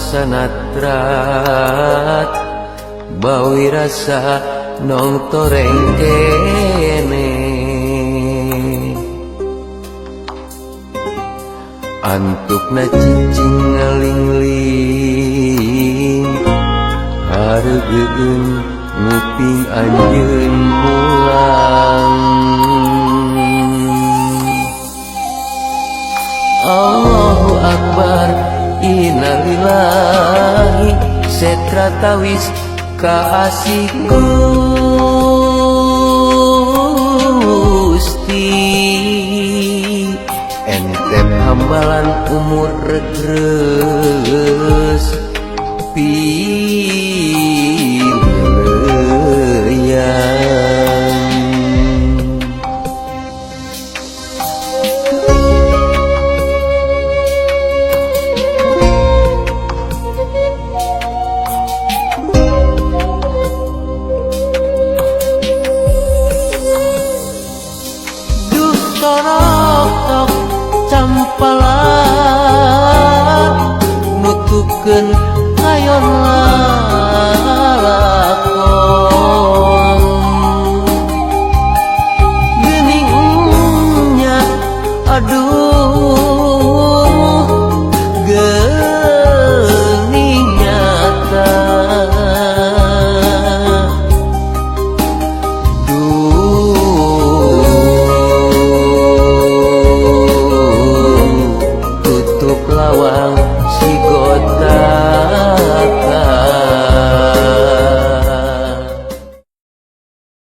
Sanatrat bawi rasa nong toreng kene antukna cicing ngalingling hareugeun nguping anjeun pulang. Allahu Akbar, innalillahi, setra tawis kaasih Gusti. Entep hambalan umur regreus pileuyang. Torok-tok campala nutupkeun kayon lalakon geuningnya, aduh geuning nyata. Lawang